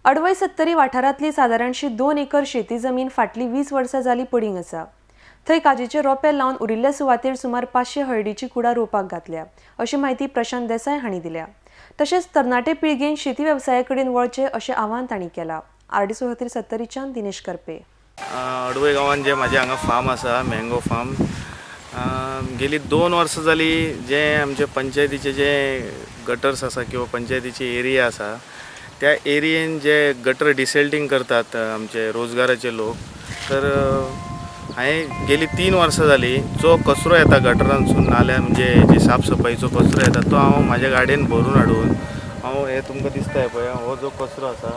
अडवय सत्तरी वाठारांतली सादारणशी 2 एकर शेती जमीन फाटली 20 वर्सां जाली पडींग आसा. थंय काजीचे रोपे लावन उरिल्ल्या सुवातेर सुमार 500 हळदीची कुडां रोवपाक घातल्या अशी म्हायती प्रशांत देसाय हांणी दिल्या. तशेंच तरणाटे पिळगेन शेती वेवसाया कडेन वळचें अशें आवाहन तांणी केलां. आरडीसी खातीर सत्तरीच्यान दिनेश करपे. अडवय गांवांत जे म्हाजें हांगा फार्म आसा, मँगो फार्म, गेली 2 वर्सां जाली जे आमचे पंचायतीचे जे गटर्स आसा किंवा पंचायतीची एरिया आसा त्या एरियेन जे गटर डिसेल्टींग करतात आमचे रोजगाराचे लोक, तर हांवें गेली 3 वर्सां जाली जो कचरो येता गटरांतसून नाल्या म्हणजे जी साफसफाईचो कचरो येता तो हांव म्हाज्या गाडयेन भरून हाडून हांव हे तुमकां दिसता पळय हो जो कचरो आसा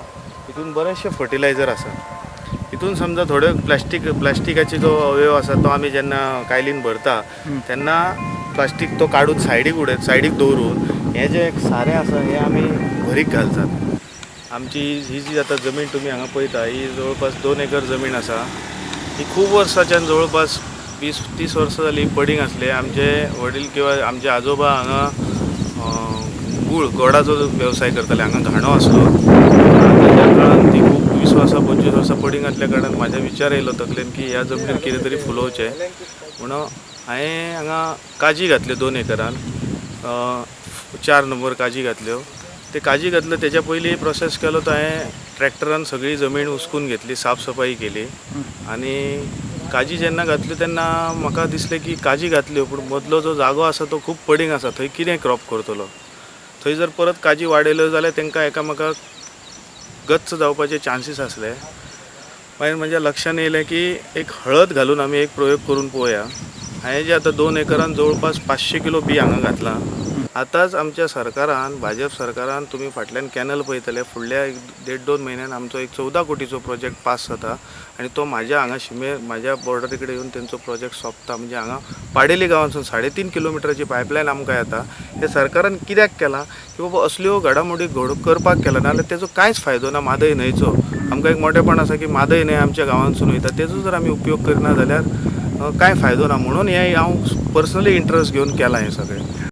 हितून बरेचशे फर्टिलायझर आसा. हितून समजा थोडे प्लास्टिकाचे जो अवयव आसा तो आमी जेन्ना कायलीन भरता तेन्ना प्लास्टीक तो काडून सायडीक उडयत सायडीक दवरून हें जें एक सारें आसा हें आमी भरीक घालतात. आमची ही जी आतां जमीन तुमी हांगा पळयता ही जवळपास 2 एकर जमीन आसा. ही खूब वर्सांच्यान जवळपास 20-30 वर्सां जाली पडींग आसले. आमचे वडील किंवा आमचे आजोबा हांगा गुळ गोडाचो वेवसाय करताले, हांगा घाणो आसलो. त्या काळान ती खूब 20 वर्सां 25 वर्सां पडींग आसल्या कारणान म्हाज्या विचार येयलो तकलेन की ह्या जमनीर कितें तरी फुलोवचें म्हणून हांवें हांगा काजी घातल्यो 2 एकरान, 4 नंबर काजी घातल्यो. ते काजी घातल्यो तेच्या पयलीं प्रोसेस केलो तो हांवें ट्रॅक्टरान सगळी जमीन उसकून घेतली, साफसफाई केली आनी काजी जेन्ना घातल्यो तेन्ना म्हाका दिसलें की काजी घातल्यो पूण मदलो जो जागो आसा तो खूब पडींग आसा, थंय कितें क्रॉप करतलो, थंय जर परत काजी वाडयल्यो जाल्यार तांकां एकामेकाक गच्च जावपाचे चान्सीस आसले. मागीर म्हज्या लक्षान येयलें की एक हळद घालून आमी एक प्रयोग करून पळोवया. हांवें जे आतां 2 एकरान जवळपास 500 किलो बी हांगा घातलां. आतांच आमच्या सरकारान, भाजप सरकारान, तुमी फाटल्यान कॅनल पळयतले, फुडल्या 1.5-2 म्हयन्यान आमचो एक 14 कोटीचो प्रोजेक्ट पास जाता आनी तो म्हाज्या हांगा शिमे म्हाज्या बॉर्डरी कडेन येवन तेंचो प्रोजेक्ट सोंपता. म्हणजे हांगा पाडेली गांवांतसून 3.5 किलोमिटराची पायपलायन आमकां येता. हें सरकारान कित्याक केलां की बाबा असल्यो घडामोडी घड करपाक केला, नाजाल्यार तेजो कांयच फायदो ना. म्हादय न्हंयचो आमकां एक मोटेपण आसा की म्हादय न्हंय आमच्या गांवांतसून वयता, तेजो जर आमी उपयोग करना जाल्यार कांय फायदो ना. म्हणून हें हांव पर्सनली इंट्रस्ट घेवन केलां हें सगळें.